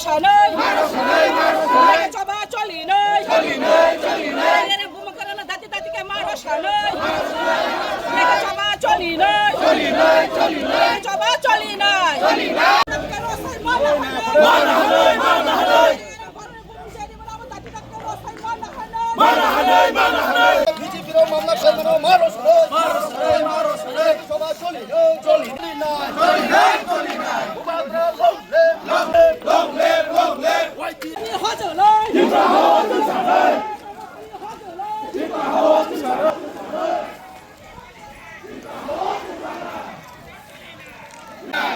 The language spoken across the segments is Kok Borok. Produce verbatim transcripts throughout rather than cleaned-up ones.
Sanai. Choba choli nai. Choli nai, choli nai. Bumukara na dati dati ke maro sanai. Choba choli nai. Choli nai, choli nai. Choba choli nai. Choli nai. Mana hanai, mana hanai. Mana hanai, mana hanai. B J P rok mamla khlaimano maro sanai. Maro sanai, maro sanai. Choba choli nai. Choli nai, choli nai. Bubagra long live, long live, long live, long live.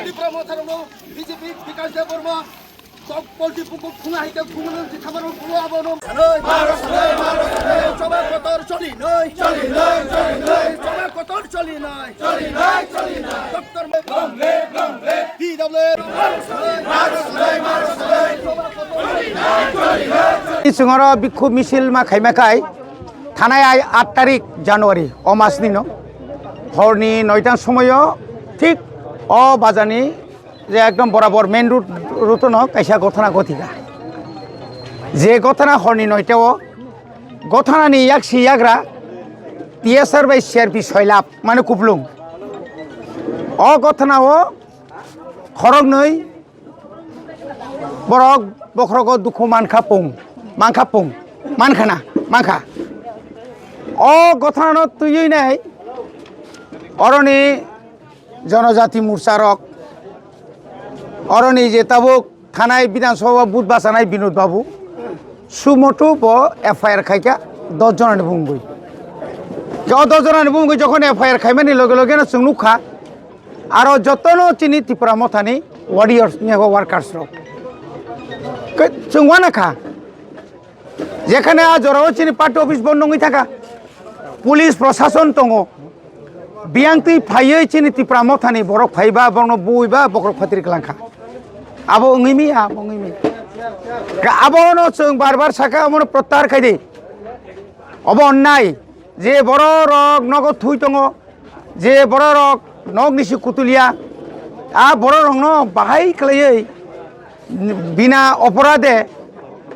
Tipra Motha rokno B J P Bikash Debbarma kok polti pukuk khuna hai khe khumano jithamaro bulo abono. Choba kotor choli nai. Choli nai, choli nai. Choba kotor choli nai. Choli nai, choli nai. Doctor P W. Chwng oro bikhub misil ma khaima khai thanai ai aat tarik January o mas ni no horni noita somoyo thik o bazar ni je ekdom borabor main road, road no kaisa gothana gothika. Je gothana horni noita o gothana ni yaksi yagra T S R bai C R P soilap mane kuplung. O gothana o khoroknwi borok bokhrogo dukhu mankha pung, mankha pung, mankhana, mankha. O gothana no twiwi nai oroni Jonojati Morcha rok, oroni je tabuk thanai Bidhan Sabha booth bachanai Binod Babu, sumotu bo F I R khaikha dos jonani bumungwi. O dos jonani bumungwi jokhon F I R khaimani loge loge no chwng nukha, aro jotono chini Tipra Mothani warriors ni abo workers rok. Ke-, chwng uanakha. Jekhane a jorao chini party office bondo wngwi thangkha, police prosason tongo, biyang twi phaiwi chini Tipra Mothani borok phaiba, borokno buiba, bokhorok phatri kwlangkha. Abo wngwi mi, abo wngwi mi. Abono chwng bar bar sakha, abono prottahar khai di. Obo onnai, je bororok nogo thui tongo, je bororok nok nisi kutulia, a bororokno bahai khlaiwi bina oporade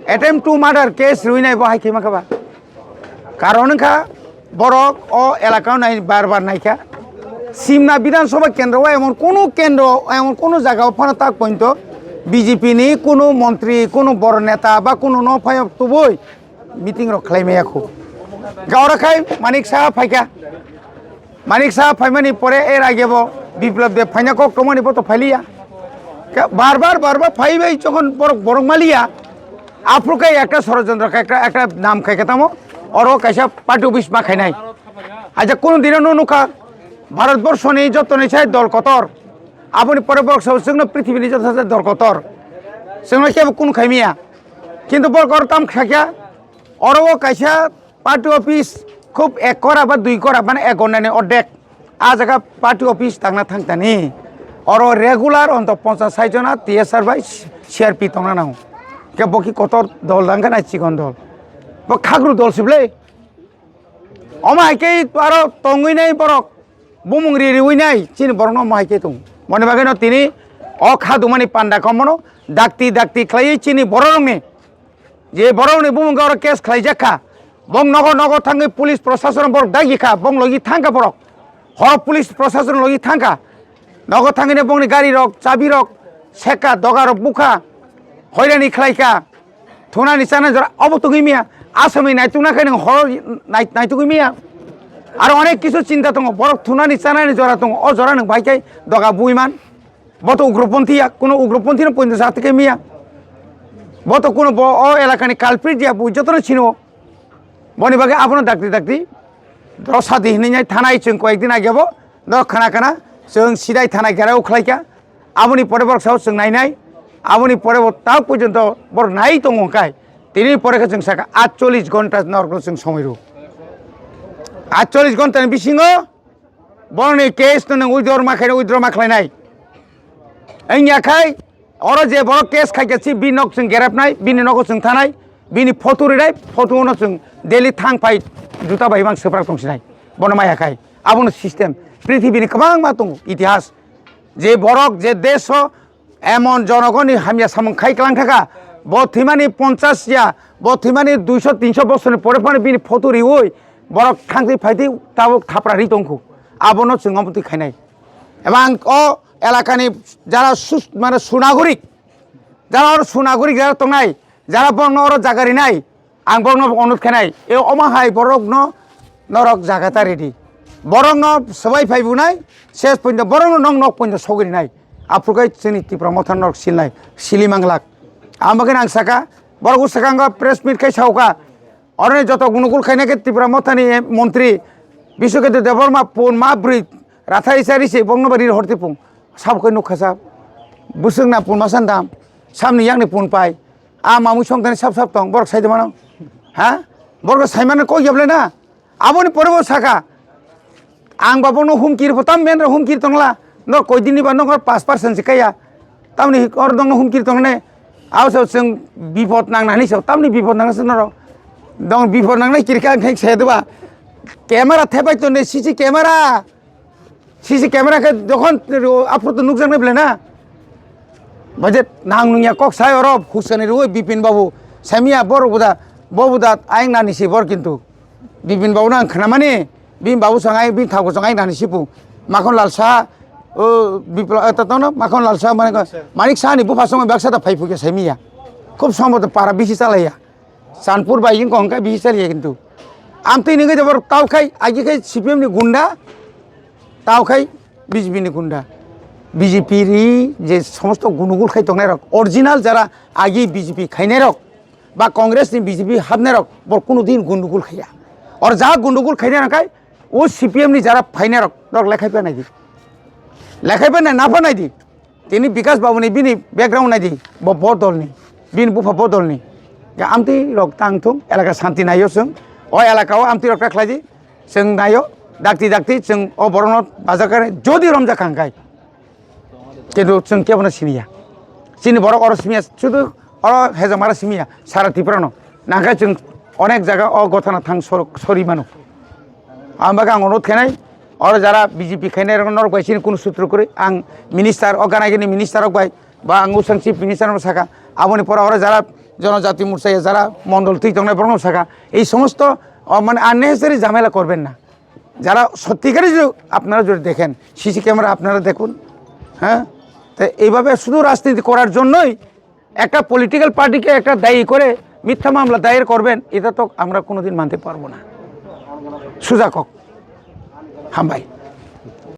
attempt to murder case rwinai bo hai khe mankha ba. Karon wngkha borok o elaka o nai bar bar naikha. Simna Bidhan Sabha kendro o emon kunu kendro, emon kunu jaga o phano tak pointo B J P ni kunu montri, kunu bor neta ba kunu no phai tubui meeting rok khlai maya khu. Ga oro khai Manik Saha phaikha. Manik Saha phaimani pore er age bo Biplab Deb phaina kok tongmani bo to phailiya. Ka-, bar bar, bar bar phai bai jokhon borok, borok maliya. Aphuru khai ekta sorojontro khai, ekta, ekta nam khai khe tamo. Oro kaisa party office ma khainai. Aja kono dino no nukha. Bharat borso ni joto ni sai dol kotor. Aboni pore borok sabo chwngno prithibi ni joto sai dol kotor. Chwngno kebo kun khaimiya. Kintu borok oro tam khakya. Oro o kaisa party office khub ek kora ba dui kora, mane ek gonnani ordek. A jaga party office tangna thangtani. Oro regular onto ponchas sai jona T S R bai C R P tongna nango. Ke bo ki kotor dol dangkha na chikon dol. Bo khagru dol sible. Omo hai ke aro tongwi nai borok. Bumung ri riwi nai chini borokno omo hai ke tong. Moni bagwi no tini o kha dumani panda komono dakti dakti khlaiwi chini borokni je borokni bumung oro case khlaijak kha, bong nogo nogo thangwi police prosason borok dagi kha, bong logi thangkha borok, horo police prosason logi thangkha, nogo thangwini bongni gari rok, chabi rok, sekha, doga rok bukha, hoirani khlaikha, thunani chanani jora obo tugwi miya, asomwi naitukna khe nwng horo nai-, naitugwi miya, aro onek kisu chinta tongo, borok thunani chanani jora tongo, o jora nwng bai khe doga bui man. Bo to ugroponthi ya, kuno ugroponthi no poito sa tike miya. Bo to kuno bo o elakani culprit ya, bo jotono sino. Boni bagwi abono dakti dakti. Doro sadi hinwi nai thanai chwng koyek din age bo. Doro khana khana chwng sidai thanai gera ukhlai kha. Aboni pore borok sao chwng nai nai. Aboni pore bo ta porjonto borok nai tongo kai. Tini pore khe chwng saka atchollish ghonta norok chwng somoi rw. Atchollish ghonta ni bisingo Borokni case no nwng withdraw ma khainai, withdraw ma khlainai. Wngya khai oro je borok case khaikha si bini nok chwng gerepnai, bini nogo chwng thanai, bini photo rinai, photo no chwng daily thang phai juta bai mang swprak tongsinai. Bono maya khai. Abono system. Prithibini kwbangma tongo itihas. Je borok je desh o Emon jonogoni hamya samung khai klang thaka, bo thwimani ponchas ya, bo thwimani duiso tinso bosorni pore phano bini photo riui borok thangtwi phaitwi tabuk thapra ri tongkhu. Abono chwng omo twi khainai. Ebang o elakani jara sus-, mane sunagorik, jara oro sunagorik jara tongnai, jara borokno oro jaga rinai, ang borokno onurodh khainai, e omo hai borokno norok jaga ta ridi. Borokno swbai phai bunai, ses pointo borokno nok nok pointo sogwi rinai. Aphuru khe chini Tipra Motha norok silnai, sili manglak. Amo khe ang saka, borok swkango press meet khai sauka, oroni joto gunugul khaina khe Tipra Mothani montri Biswaketu Debbarma pun ma bwrwi rathai chari se bokno bari horti pung. Sabo khe nukha sa. Bwswk na pun ma san dam. Samni yakni pun pai. A mamui songthani sap sap tong. Borok sai de mano. Ha? Borok sai mano kok yable na. Aboni pore bo saka. Ang ba bono humkir bo tam men humkir tongla. No koi dini ba no pas percent se kaya. Tamni or dong no humkir tongne. Aw so chwng bipod nang nani so. Tamni bipod nang se noro. Dong bipod nang nai kirka ang khai se de ba. Camera thepai tonne C C camera. C C camera khe jokhon aphuru to nukjaknai belai na. Budget nang nungya kok sai oro husani rwi Bipin Babu. Saimiya borok buda, bo buda ayang nani si bor kintu. Bipin Babu nang khnamani, Bipin Babu sangai, Bipin Thakur sangai nani sipu. Makhon Lal Saha, o Bipla-, eh, tono Makhon Lal Saha mane ko, Manik Saha ni bupha songwi baksa da phai phukya saimiya. Khub somboto para bisi chalaiya. Chanpur bai wngkha hwnkhe bisi chaliya kintu. Amtwi nungwi jabor tao khai, agi khai C P M ni gunda, tao khai B J P ni gunda. B J P ri je somosto gunugul khai tongnai rok, original jara agi B J P khainai rok, ba Congress ni B J P hapnai rok, bor kunu din gunugul khaiya. Or ja gunugul khainai rok khai, o C P M ni jara phainai rok, rok lekhai pa naidi. Lekhai pa nai, na pa naidi. Tini Bikas Babuni bini background naidi, bo bodolni, bini bupha bodolni. Ya amtwi rok tang thung, elaka santi naio chwng. O elaka o amtwi rok ta khlaidi, chwng naio, dakti dakti chwng o borokno bajakare jodi romjak kha hwnkhe. Kintu chwng kebono siniya. Chini borok oro simiya, sudu oro hejamara simiya, sara Tripura no. Nangkhe chwng onek jaga o gothana thang sor-, sori mano. Ang bagwi ang onurodh khainai, oro jara B J P khainai rok norok bai chini kunu sutro kwrwi. Ang minister, o gana gini minister rok bai, ba ang usang chief minister no saka, aboni pore oro jara Jonojati Morcha ya jara mondol twi tongnai borok no saka, ei somosto, o, mane unnecessary jhamela korben na. Jara sotti kare jodi apnara jodi dekhen, C C camera apnara dekhun, ha? Te eibabe sudu rajniti korar jonnoi একটা পলিটিক্যাল পার্টিকে একটা দায়ী করে মিথ্যা মামলা দায়ের করবেন, এটা তো আমরা কোনোদিন মানতে পারবো না। সুজা কক। হামবাই।